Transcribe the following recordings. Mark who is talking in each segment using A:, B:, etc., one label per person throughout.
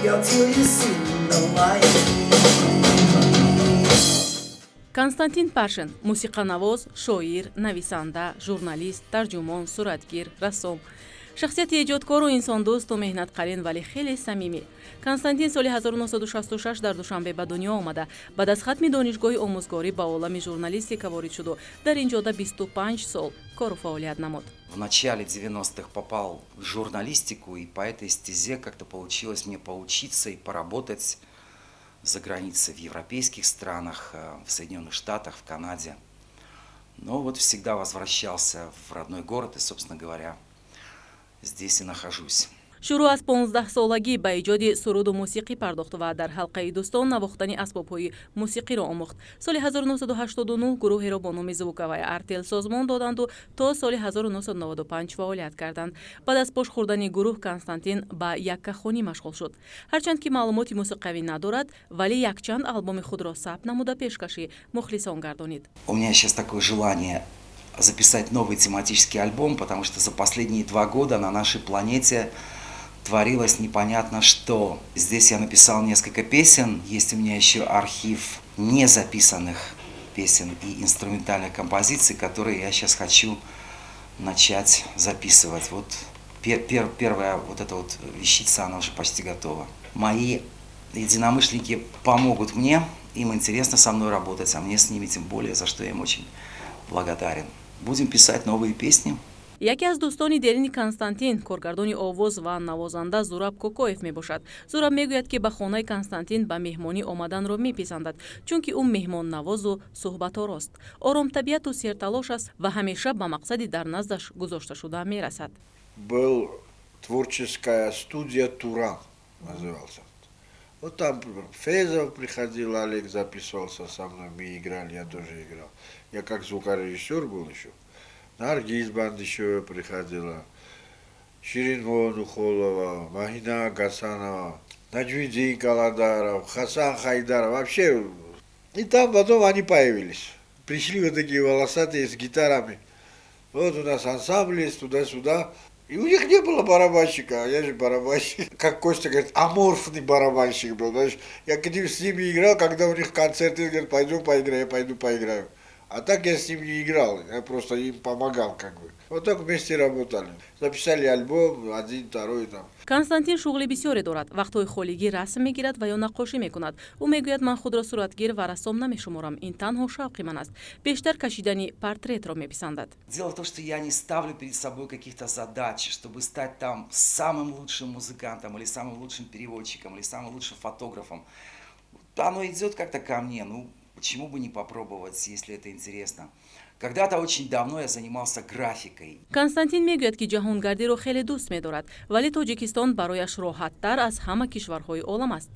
A: Girl till you see the light.
B: Константин Паршин мусиқанавоз, шоир, нависанда, журналист, тарҷумон, суратгир, рассом, шахсияти эҷодкору инсондӯсту меҳнатқарин, вале хеле самимӣ. Константин соли 1966 дар Душанбе ба дунё омада, баъд аз хатми донишгоҳи омӯзгорӣ ба олами журналистика ворид шуду дар ин ҷода 25 сол кору фаъолият намуд.
C: В начале 90-х попал в журналистику, и по этой стезе как-то получилось мне поучиться и поработать за границей, в европейских странах, в Соединенных Штатах, в Канаде. Но вот всегда возвращался в родной город и, собственно говоря, здесь и нахожусь.
B: Шурӯъ аз 15-солагӣ ба эҷоди суруду мусиқӣ пардохт ва дар ҳалқаи дӯстон навохтани асбобҳои мусиқиро омӯхт. Соли 1989 гурӯҳеро бо номи «Звуковая артель» созмон доданду то соли 1995 фаъолият карданд. Баъд аз пош хӯрдани гурӯҳ Константин ба яккахонӣ машғул шуд. Ҳарчанд ки маълумоти мусиқавӣ надорад, вале якчанд албоми худро сабт намуда, пешкаши мухлисон гардонид.
C: У меня сейчас такое желание записать новый тематический альбом, потому что за последние 2 года на нашей планете творилось непонятно что. Здесь я написал несколько песен, есть у меня еще архив незаписанных песен и инструментальных композиций, которые я сейчас хочу начать записывать. Вот первая вот эта вот вещица, она уже почти готова. Мои единомышленники помогут мне, им интересно со мной работать, а мне с ними тем более, за что я им очень благодарен. Будем писать новые песни.
B: Яке аз дӯстони дерини Константин коргардони овоз ва навозанда Зураб Кокоев мебошад. Зураб мегӯяд, ки ба хонаи Константин ба меҳмонӣ омаданро меписандад, чунки ӯ меҳмоннавозу суҳбаторост, оромтабиату серталош аст ва ҳамеша ба мақсади дар наздаш гузошташуда мерасад.
D: Был творческая студия «Туран» назывался. Вот там Фейзов приходил, Олег записывался со мной, мы играли, я тоже играл. Я как звукорежиссер был еще. Наргиз Бандишева приходила, Ширин Нухолова, Махина Гасанова, Наджмидин Каландаров, Хасан Хайдаров. Вообще, и там потом они появились. Пришли вот такие волосатые с гитарами. Вот у нас ансамбль есть, туда-сюда. И у них не было барабанщика, а я же барабанщик. Как Костя говорит, аморфный барабанщик был. Знаешь, я к ним с ними играл, когда у них концерты, говорит: «Пойду поиграю», я пойду поиграю. А так я с ним не играл, я просто им помогал как бы. Вот так вместе работали. Записали альбом, один, второй там.
B: Константин шуғли бисёре дорад. Вақтҳои холигӣ расм мегирад ва ё наққошӣ мекунад. Ӯ мегӯяд: «Ман худро суратгир ва рассом намешуморам, ин танҳо шавқи ман аст». Бештар кашидани портретро меписандад.
C: Дело в том, что я не ставлю перед собой каких-то задач, чтобы стать там самым лучшим музыкантом, или самым лучшим переводчиком, или самым лучшим фотографом. Оно идет как-то ко мне, ну, почему бы не попробовать, если это интересно. Когда-то очень давно я занимался графикой.
B: Константин мегӯяд, ки ҷаҳонгардиро хеле дӯст медорад, вале Тоҷикистон барояш роҳаттар аз ҳама кишварҳои олам аст.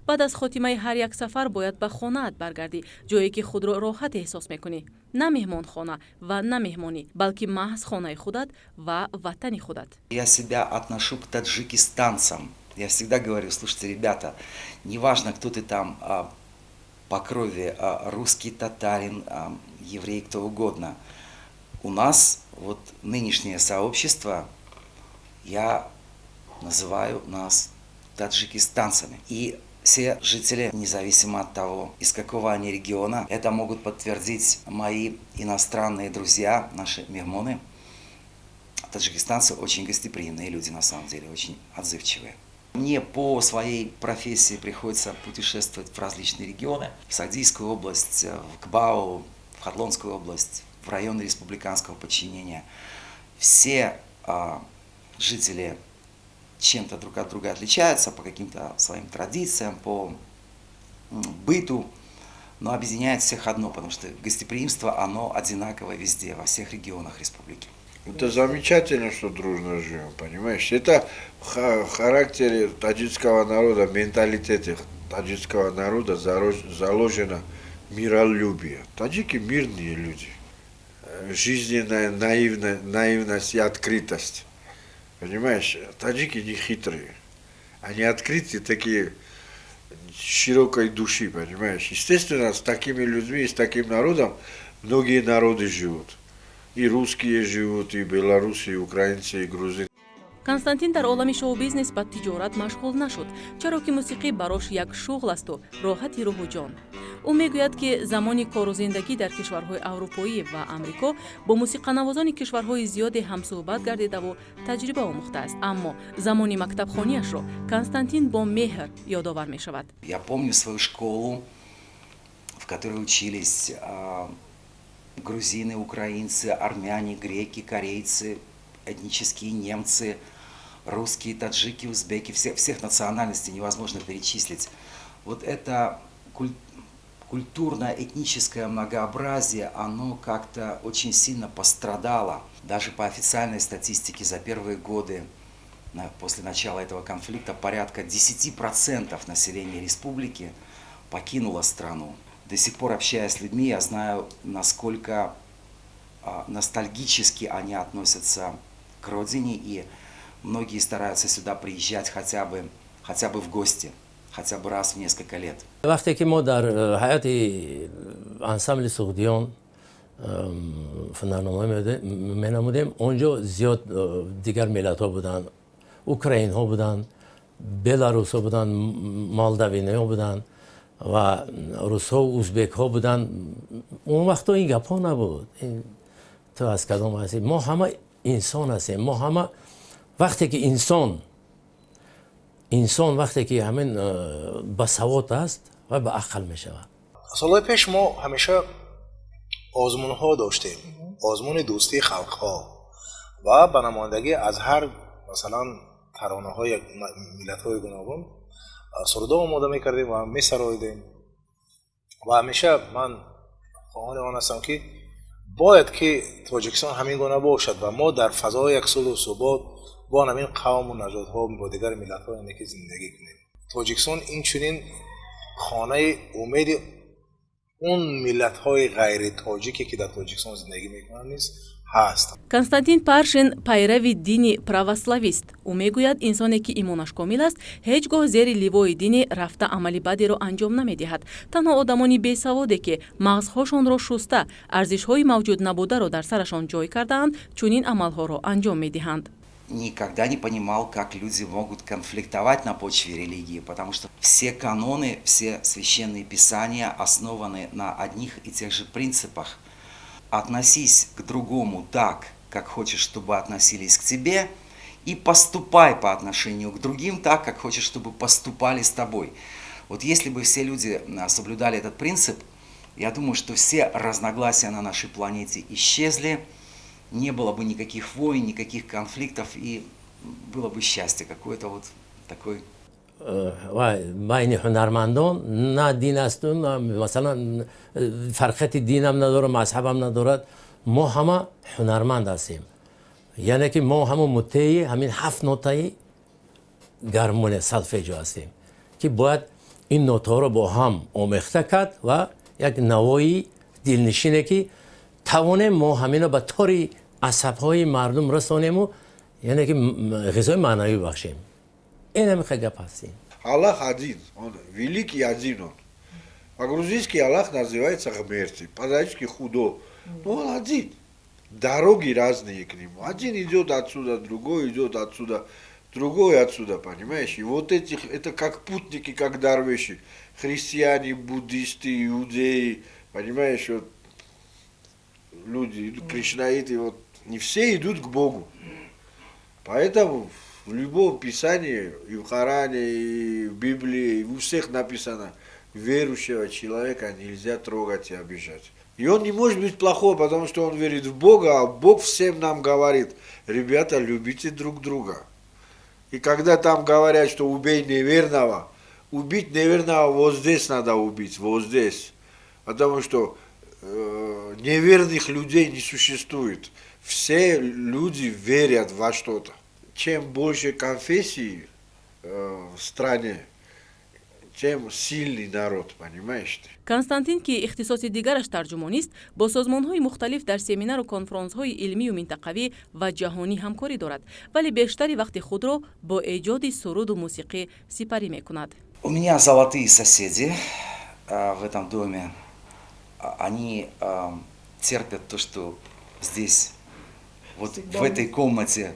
B: Баъд аз хотимаи ҳар як сафар бояд ба хонаат баргардӣ, ҷое ки худро роҳат эҳсос мекунӣ, на меҳмонхона ва на меҳмонӣ, балки маҳз хонаи худат ва ватани худат.
C: Я себя отношу к таджикистанцам. Я всегда говорю: слушайте, ребята, неважно, кто ты там по крови, русский, татарин, еврей, кто угодно. У нас вот нынешнее сообщество, я называю нас таджикистанцами. И все жители, независимо от того, из какого они региона, это могут подтвердить мои иностранные друзья, наши меҳмоны. Таджикистанцы очень гостеприимные люди, на самом деле, очень отзывчивые. Мне по своей профессии приходится путешествовать в различные регионы. В Согдийскую область, в ГБАУ, в Хатлонскую область, в районы республиканского подчинения. Все жители чем-то друг от друга отличаются по каким-то своим традициям, по быту, но объединяет всех одно, потому что гостеприимство, оно одинаково везде, во всех регионах республики.
D: Это замечательно, что дружно живем, понимаешь? Это в характере таджикского народа, в менталитете таджикского народа заложено миролюбие. Таджики мирные люди. Жизненная наивность и открытость. Понимаешь, таджики не хитрые. Они открытые такие, широкой души, понимаешь. Естественно, с такими людьми, с таким народом многие народы живут. И русские живут, и белорусы, и украинцы, и грузины.
B: Константин дар олами шоу-бизнес ба тиҷорат машғул нашуд, чаро ки мусиқӣ барош як шуғл асту роҳати рӯҳу ҷон. Ӯ мегӯяд, ки замони кору зиндагӣ дар кишварҳои аврупоӣ ва Амрико бо мусиқанавозони кишварҳои зиёде ҳамсӯҳбат гардидаву таҷриба омӯхтааст, аммо замони мактабхониашро Константин бо меҳр ёдовар мешавад.
C: Я помню свою школу, в которой учились грузины, украинцы, армяне, греки, корейцы, этнические немцы, русские, таджики, узбеки, всех национальностей невозможно перечислить. Вот это культурно-этническое многообразие, оно как-то очень сильно пострадало. Даже по официальной статистике за первые годы после начала этого конфликта порядка 10% населения республики покинуло страну. До сих пор, общаясь с людьми, я знаю, насколько ностальгически они относятся к родине, и многие стараются сюда приезжать хотя бы в гости, хотя бы раз в несколько лет.
E: Вақте ки мо дар ҳайати ансамбли Суғдиён ҳунарнамоӣ менамудем, он ҷо зиёд дигар миллатҳо буданд: украинҳо буданд, беларусҳо буданд, молдавиниҳо буданд ва русҳо, узбекҳо буданд. Он вақтҳо ин гапҳо набуд, ту аз кадом ҳастӣ. Мо ҳама инсон ҳастем. Мо ҳама вақте ки инсон вақте ки ҳамин басавод аст ва ба ақл мешавад.
F: Солҳои пеш мо ҳамеша озмунҳо доштем, озмуни дӯстии халқҳо, ва ба намояндагӣ аз ҳар, масалан, таронаҳои миллатҳои гуногун сурудҳо омода мекардем ва месароидем. Ва ҳамеша ман хоҳони он ҳастам, ки бояд ки Тоҷикистон ҳамин гуна бошад ва мо дар фазои як сулҳу субот бо ҳамин қавму нажодҳо, бо дигар миллатҳо, яъне ки зиндагӣ кунем. Тоҷикистон инчунин хонаи умеди он миллатҳои ғайритоҷике, ки дар Тоҷикистон зиндагӣ мекунанд, низ ҳаст.
B: Константин Паршин пайрави дини православист. Ӯ мегӯяд, инсоне, ки имонаш комил аст, ҳеҷ гоҳ зери ливои дине рафта амали бадеро анҷом намедиҳад. Танҳо одамони бесаводе, ки мағзҳошонро шуста, арзишҳои мавҷуд набударо дар сарашон ҷой кардаанд, чунин амалҳоро анҷом медиҳанд.
C: Никогда не понимал, как люди могут конфликтовать на почве религии, потому что все каноны, все священные писания основаны на одних и тех же принципах. Относись к другому так, как хочешь, чтобы относились к тебе, и поступай по отношению к другим так, как хочешь, чтобы поступали с тобой. Вот если бы все люди соблюдали этот принцип, я думаю, что все разногласия на нашей планете исчезли, не было бы никаких войн, никаких конфликтов, и было бы счастье какое-то вот такое.
E: Байни ҳунармандон на дин асту, масалан, фарқияти динам надорад, мазҳабам надорад. Мо ҳама ҳунарманд ҳастем, яъне ки мо ҳама муттеи ҳамин ҳафт нотаи гармония, солфеҷо ҳастем, ки бояд ин нотаҳоро бо ҳам омехта кард ва як навои дилнишине, ки тавонем мо ҳамино ба тори асабҳои мардум расонему, яъне ки ғизои маънавӣ бахшем. Ин ҳамин хел гап ҳастем.
D: Аллах один, он великий, один он. По-грузински Аллах называется Гмерти, по-таджикски Худо. Но он один. Дороги разные к нему. Один идет отсюда, другой идет отсюда, другой отсюда, понимаешь? И вот этих, это как путники, как дарвеши. Христиане, буддисты, иудеи, понимаешь, вот люди, кришнаиты, вот не все идут к Богу. Поэтому в любом писании, и в Коране, и в Библии, и у всех написано: верующего человека нельзя трогать и обижать. И он не может быть плохой, потому что он верит в Бога, а Бог всем нам говорит: ребята, любите друг друга. И когда там говорят, что убей неверного, убить неверного вот здесь надо убить, вот здесь. Потому что неверных людей не существует. Все люди верят во что-то. Чем больше конфессий в стране, тем сильный народ, понимаешь ты?
B: Константин, ки ихтисоси дигараш тарҷумонист, бо созмонҳои мухталиф дар семинару конфронсҳои илмию минтақавӣ ва ҷаҳонӣ ҳамкорӣ дорад, вале бештари вақти худро бо эҷоди суруду мусиқӣ сипарӣ мекунад.
C: У меня золотые соседи в этом доме. Они терпят то, что здесь, вот в этой комнате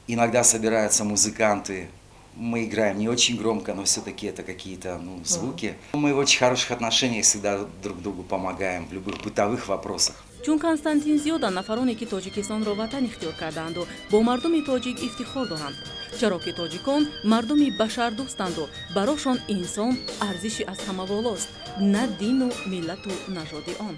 C: Иногда собираются музыканты, мы играем не очень громко, но все-таки это какие-то, ну, звуки. Мы в очень хороших отношениях, всегда друг другу помогаем в любых бытовых вопросах.
B: Чун Константин, зиёданд нафароне, ки Тоҷикистонро ватан ихтиёр кардаанду бо мардуми тоҷик ифтихор доранд, чаро ки тоҷикон мардуми башардӯстанду барошон инсон арзиши аз ҳама волост, на дину миллату нажоди он.